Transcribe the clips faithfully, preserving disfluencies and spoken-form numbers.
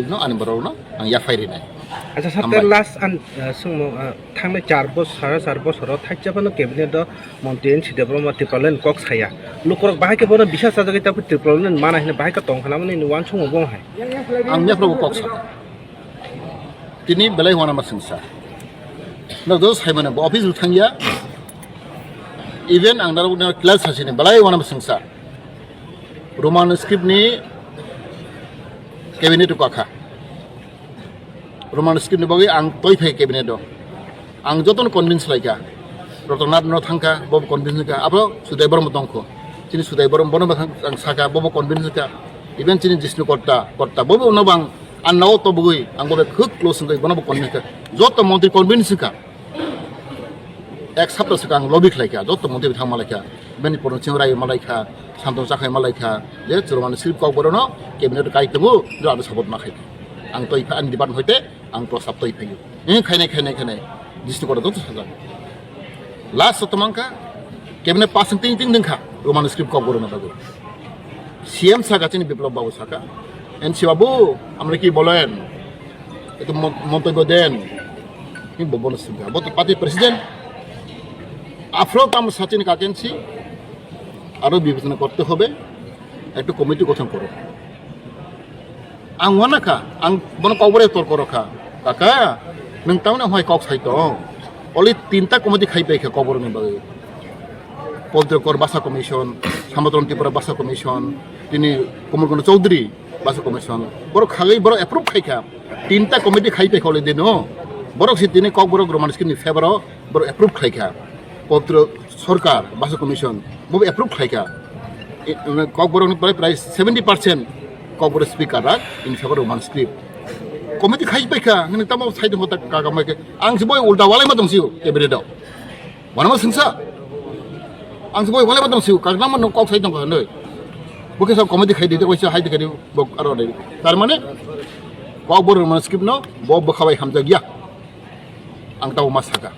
No, ani borok no ang yaphai rinai. Acha, sir, hambai. Last an, uh, sungmo, uh, thangnai char bos-, sara char bosoro thaisa phano cabinet o montri N C Debbarma Tipraland kok saya. Lukurok bahai khe bono bisas sajagwi tabu Tipraland mana hino bahai khe tong khanamani ni wansukmo bo hai. Ang yaphro kok sa. Tini belai wana ma sungsa. No do sai mane bo office thangya. Even ang naro clear sasini belai wana ma sungsa. Roman script ni cabinet ko akha. Roman script ni bagwi ang toi phai cabinet o. Ang jotono convince lai kha. Rotongnath no thang kha, bobo convince kha. Abo Sudai Borma tong kho. Chini Sudai Borma bono bwkhang ang sa kha, bobo convince kha. Even chini Jishnu Kotta, Kotta bobo no bang ang nao to bugwi ang bobo khuk close wngwi bono bo convince kha. Joto montri convince kha. Ek sapta swkang lobby khlai kha, joto montri thang malai kha, bini porno ching rai malai kha, samtong chakhai malai kha, je chwrwngmani script kok borok no cabinet kai tongo, je ano support ma khai. Ang toi pha ani department hoite ang prostab toi phaio. Eh, khainai, khainai, khainai, Jishnu Kotta joto sajak. Last o tomang kha, cabinet pass ting ting ding kha, Roman script kok borok no bagwi. C M saka chini Biplab Babu saka, N C Babu, amra ki bolen? Itu mon-, montobyo den. Ini bobo no singka. Bo to party president. Afro tam sachin kakensi. Aro bibechona korte hobe. Ekta committee gothon koro. Ang wana kha, ang bono kokbore tor koro kha. Kaka, nwng tamne hoi kok sai tong. Oli tinta committee khai pai kha kokbore ni bagwi. Pondro Kor Basa Commission, Samatron Tripura Basa Commission, tini Komol Kono Chaudhary Basa Commission. Borok khagwi borok approve khai kha. Tinta committee khai pai kha already no. Borok si tini kok borok Roman script ni favor o borok approve khai kha. Pondro Sorkar Basa Commission bo approve khai kha. I, kok borok ni prai prai seventy percent kok borok speaker rak in favor Roman script. Committee khai pai kha, nini tamo sai tong kha ta kagamai khe. Ang si boi ulta walai ma tong si o, cabinet o. Wanama singsa. Ang se boi wale batang siu, kaknang mano kok sai tong kha noi. Bo khe sa comedy khai di, tei waisa hai di khai di, bo aro dai. Tar mane, kok bo Roman script no, bo bwkha bai hamjak ya. Ang tao ma saka.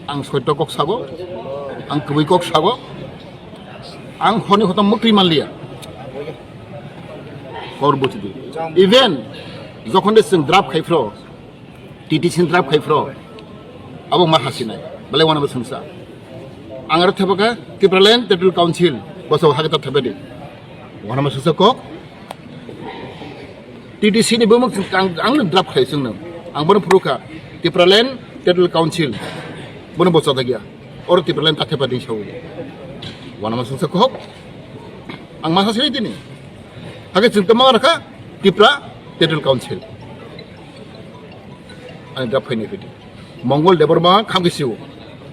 Ang soito kok sago, ang kwbui kok sago, ang honi hotam mukri manliya. Kor buchidi. Even, jokhon de sing draft khai phro, T T C ni draft khai phro, abo ma hasinai, belai wanama singsa. Ang aro thepakha Tipraland Territorial Council, boso hake ta thepedi. Wanama singsa kok. T T C ni bumung ang, ang draft khai singno. Ang bono phurukha Tipraland Territorial Council. Bono bosa dagia. Oro Tipraland ta thepedi sawi. Wanama singsa kok. Ang ma hasinai tini. Hake chwng tamo rakha Tipra Territorial Council. Ani draft phaini phaidi. Mongol Debbarma khamkhe sio.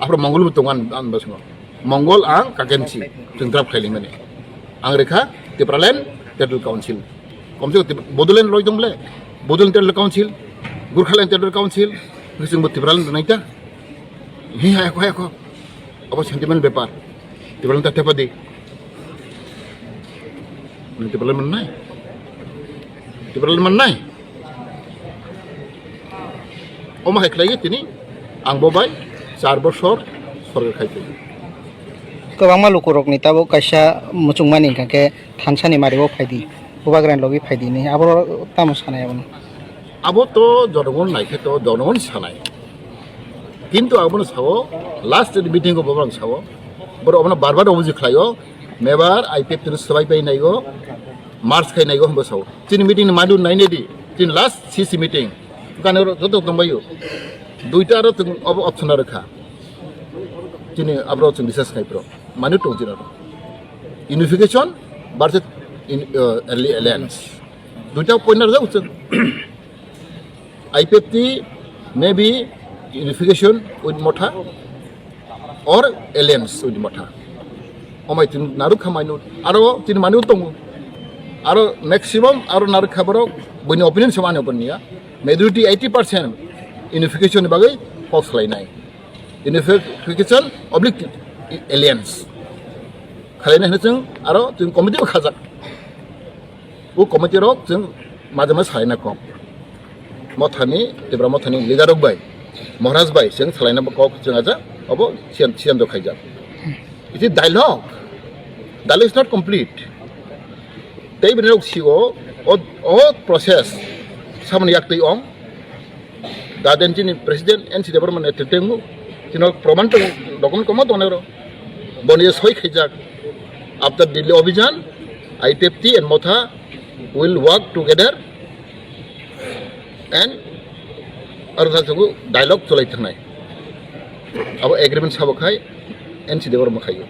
Aphro Mongol bo tongo ani, ani basongo. Mongol ang kakensi. Chwng draft khailingmani. Ang rekha Tipraland Territorial Council. Komse kom Tip-, Bodoland loi dong ble. Bodoland Territorial Council. Gurkhaland Territorial Council. Chwngbo Tipraland naita. Hi hai ko hai ko. Abo sentiment bepar. Tipraland ta thepadi. Tipraland mannai. Tipraland mannai. Omo hai khlai tini ang bo bai char bosor sorkar khai tong. Kwbangma lukurokni tabuk kaisa muchungmani hwnkha khe thansani mario phaidi, bubagrani logi phaidi hinwi abo tamo sanai abono? Abo to jonogon naikhe to jonogon sanai. Kintu abono sao, last meeting o bobrang sao, boro abono bar bar obuji khlaio, mebar I P F T no swbai pai naigo, march khai naigo hwnba sao. Chini meeting ni madu nainedi, chini last C C meeting, kane oro joto tongbaio. Duita aro tong obo option aro kha. Chini abro chwng discuss khai pro. Manu tong chini aro. Unification versus in, uh, alli-, alliance. Duita point aro chwng. I P F T may be unification with Motha or alliance with Motha. Omai tin naruk kha manu, aro tin manu tongo. Aro maximum aro naruk kha borok, bini opinion sama ani opinion ya. Majority eighty percent unification ni bagwi kok salainai. Unification oblique alliance. Khalainai hwnwi chwng aro chwng committee bo khajak. O committee rok chwng majama salaina kok. Mothani, Tipra Mothani leader rok bai, Maharaj bai chwng salaina bo kok chwng aja, obo siyan, siyan do khaijak. It is dialogue. Dialogue is not complete. Tei bini rok sio, O, o process samani yak twi ong. Daden chini president N C Debbarma netrite mu. Chino proman to document koma tonero. Boni soi khaijak. After Delhi Abhijan, I P F T and Motha will work together and aro sa sugu dialogue cholai thangnai. Abo agreement sabo khai N C Debbarma khayo.